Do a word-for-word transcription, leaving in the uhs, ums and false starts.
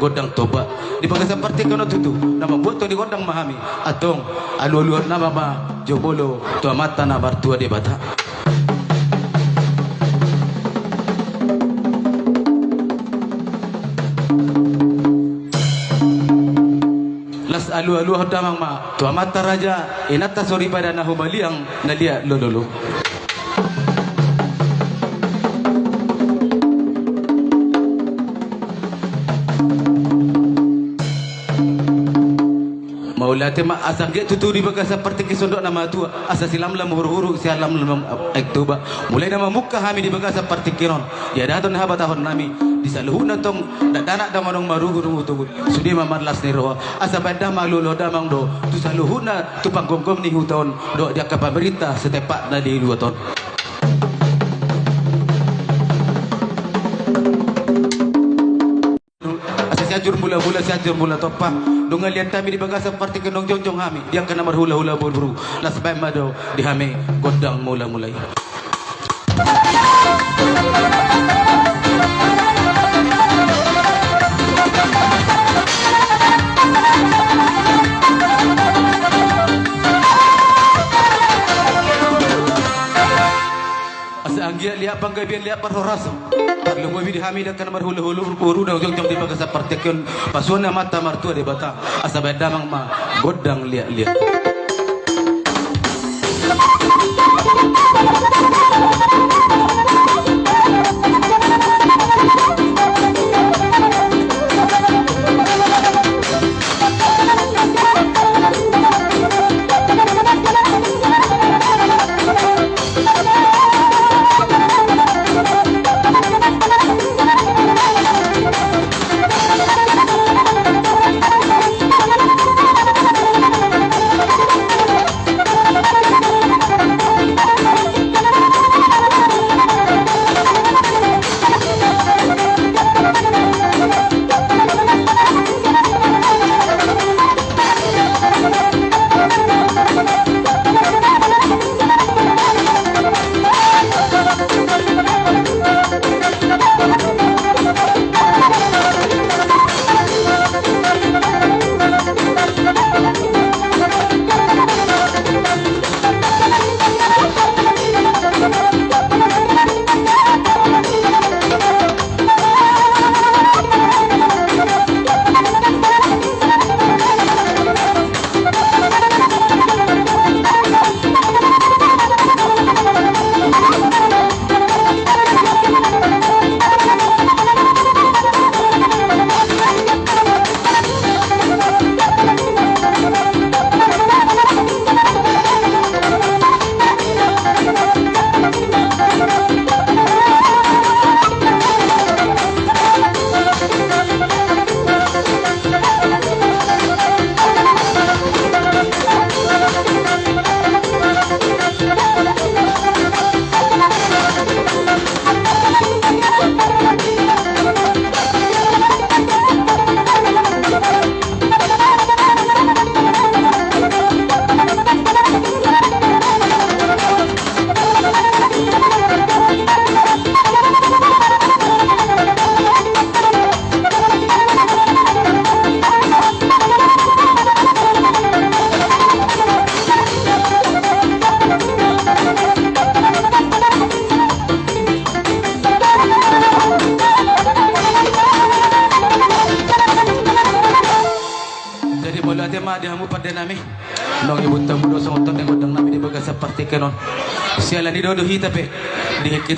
gondang Toba. Di bagasan partingkian on tutu na mambuat tong di gondang ma hami. Antong alualuhon nama ma jomolo tu Amanta na martua Debata. Las alualuhon damang ma tu amanta raja, inanta soripada na humaliang na liat lololo. Mauliate ma asa anggiat tutu di bagasan partingki sondok na matua, asa silamlam huruhuru, silamlam aek Toba. Mulai na mamungka hami di bagasan partingki on, diadaton habatahon nami di saluhutna tong dakdanak dang adong marungutungut. Sude ma marlas ni roha, asa baen damang alualuhon damang do tu saluhutna tu panggomgom ni huta on dohot di angka pamerintah setempat na di luat on. Asa Sianjur Mulamula, Sianjur Mulatompa, nunga liat hami di bagasan partingki on jongjong hami di angka na marhulahula boru, las baen ma do di hami gondang mulamula i. Asa anggiat liat panggabean, liat parhorasan, tarlumobi di hami di angka na marhulahula boru na jongjong di bagasan partingki on, pasuan ni Amanta Martua Debata, asa baen damang ma gondang liatliat. Jadi mauliate ma di hamu pande nami. Nunga ibut hamu do songon tondingan gondang nami di bagasan partingkian on. Siala ni i do hita pe di